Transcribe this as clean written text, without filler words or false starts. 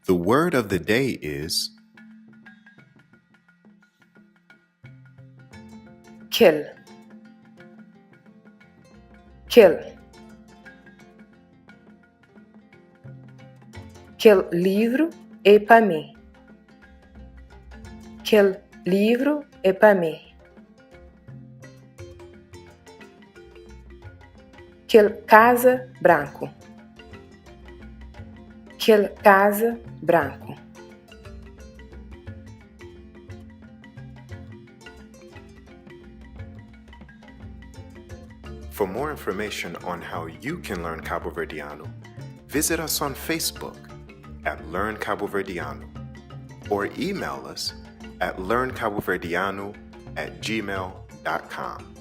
The word of the day is. Kel. Kel. Kel livru é pa mi. Kel livru é pa mi. Kel kaza branku. Kel kaza branku. For more information on how you can learn Caboverdiano, visit us on Facebook at Learn Caboverdiano or email us at learncaboverdiano at gmail.com.